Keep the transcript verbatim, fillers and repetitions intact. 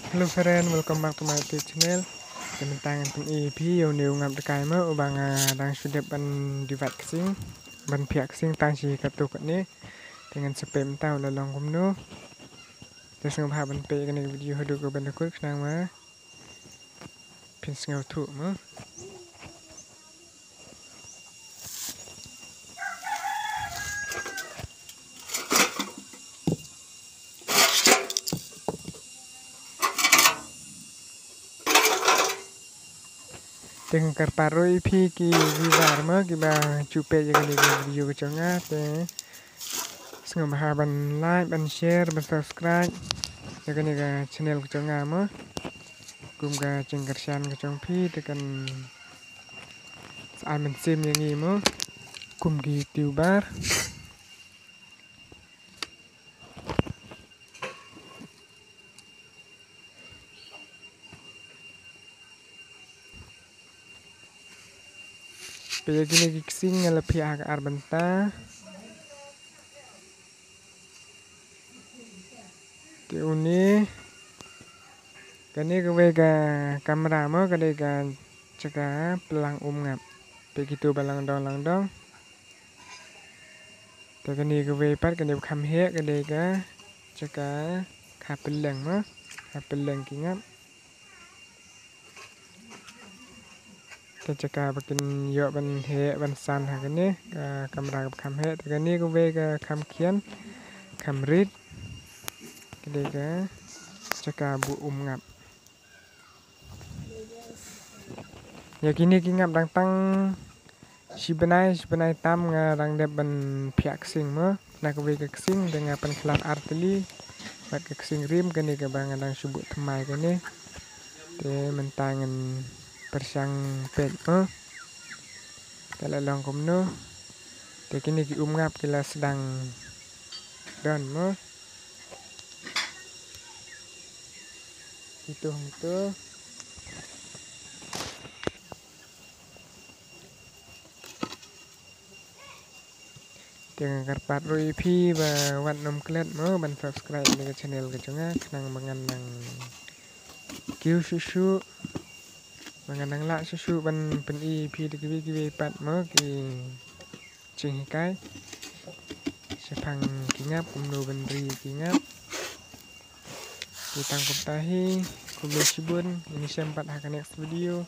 Hello friend, welcome back to my YouTube channel. Te mynta ngan pyni ïa phi ïa une u ngap dakai mo, uba nga dang shu dep ban divide ksing, ban phiah ksing tang shi katto katne. Te ngan sa peit mynta u la long kumno. Te sngewbha ban peit ïa kane ka video haduh kaban da kut khnang ma phin sngewthuh mo. Te nga kyrpad ruh ïa phi ki viewer mo kiba ju peit ïa kane ka video ka jong nga, te sngewbha ban like, ban share, ban subscribe ïa kane ka channel ka jong nga mo. Kum ka jingkyrshan ka jong phi te kan sa ai mynsiem ïa ngi mo kum ki YouTuber. Peit ïa kine ki ksing nga la phiah ha ka ar bynta. Te une, kane kawei ka kamra mo, ka dei ka jaka pynlang um ngap. Peit kito ba langdong langdong. Te kane kawei pat kane ba kham heh ka dei ka jaka kha pynleng mo, kha pynleng ki ngap. Ka jaka ba kin ïoh ban heh ban san ha kane ka kamra kaba kham heh. Te kane kawei ka kham khian, kham rit. Ka dei ka jaka buh um ngap. Ïa kine ki ngap dang tang shi bnai, shi bnai tam nga dang dep ban phiah ksing mo. Na kawei ka ksing te nga pynkhlad ar tylli bad ka ksing rim kane kaba nga dang shu buh thymmai kane. Te mynta ngan pyrshang peit mo ka la long kumno. Te kine ki um ngap ki la sdang don mo. Kito hangto. Te nga kyrpad ruh ïa phi ba wat nym klet mo ban subscribe ïa ka channel ka jong nga khnang ba ngan nang kiew shuh shuh, ba ngan nang lah shuh shuh ban pyni ïa phi da kiwei kiwei pat mo ki jinghikai shaphang ki ngap, kumno ban ri ki ngap. Te tang kumta hi, khublei shibun, ngin ïashem pat ha ka next video.